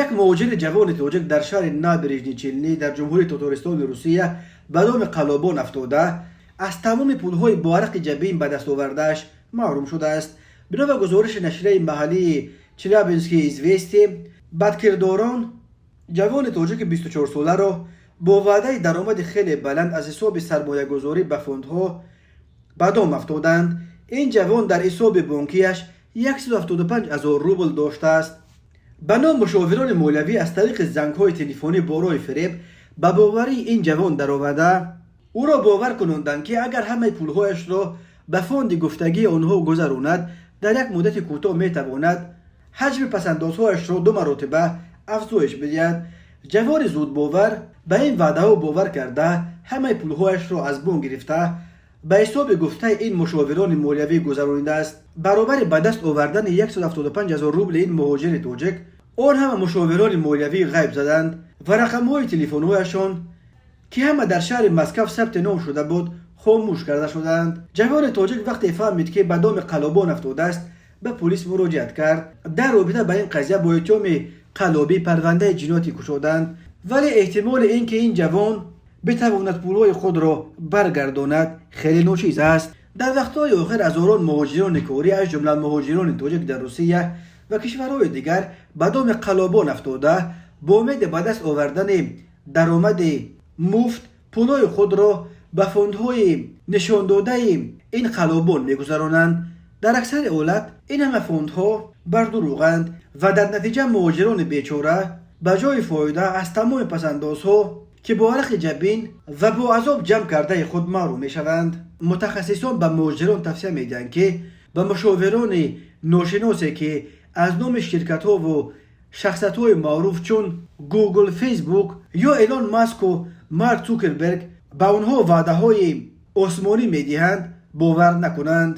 Як муҳоҷири ҷавони тоҷик дар шаҳри Набережные Челны дар Ҷумҳурии Тотористони Русия ба доми қаллобон афтода, аз тамоми пулҳои бо арақи ҷабин ба даст овардааш маҳрум шудааст. Бино ба гузориши нашрияи маҳаллии «Челябинские известия», бадкирдорон ҷавони тоҷики 24-соларо бо ваъдаи даромади хеле баланд аз ҳисоби сармоягузорӣ ба фондҳо ба дом афтоданд. Ин ҷавон дар ҳисоби бонкияш 175 ҳазор рубл доштааст. Ба ном мушовирони молиявӣ аз тариқи зангҳои телефонӣ бо роҳи фиреб ба боварии ин ҷавон даромада, ӯро бовар кунонданд, ки агар ҳамаи пулҳояшро ба фонди гуфтагии онҳо гузаронад, дар як муддати кӯтоҳ метавонад ҳаҷми пасандозҳояшро ду маротиба афзоиш бидиҳад. Ҷавони зудбовар ба ин ваъдаҳо бовар карда, ҳамаи пулҳояшро аз бонк гирифта, ба ҳисоби гуфтаи ин мушовирони молиявӣ гузаронидааст. Баробари ба даст овардани 175 ҳазор рубли ин муҳоҷири тоҷик, он ҳама мушовирони молиявӣ ғайб заданд ва рақамҳои телефонҳояшон, ки ҳама дар шаҳри Москав сабти ном шуда буд, хомӯш карда шуданд. Ҷавони тоҷик вақте фаҳмид, ки ба доми қаллобон афтодааст, ба полис муроҷиат кард. Дар робита ба ин қазия бо иттиҳоми қаллобӣ парвандаи ҷиноятӣ кушоданд, вале эҳтимоли ин ки ин ҷавон битавонад пулҳои худро баргардонад, хеле ночиз аст. Дар вақтҳои охир ҳазорон муҳоҷирони корӣ, аз ҷумла муҳоҷирони тоҷик, дар Русия ва кишварҳои дигар ба доми қаллобон афтода, бо умеди ба даст овардани даромади муфт пулҳои худро ба фондҳои нишондодаи ин қаллобон мегузаронанд. Дар аксари ҳолат ин ҳама фондҳо бардурӯғанд ва дар натиҷа муҳоҷирони бечора ба ҷои фоида аз тамоми пасандозҳо, ки бо арақи ҷабин ва бо азоб ҷамъ кардаи худ, маҳрум мешаванд. Мутахассисон ба муҳоҷирон тавсия медиҳанд, ки ба мушовирони ношиносе, ки аз номи ширкатҳову шахсиятҳои маъруф чун Google, Facebook ё Элон Маску Марк Цукерберг ба онҳо ваъдаҳои осмонӣ медиҳанд, бовар накунанд.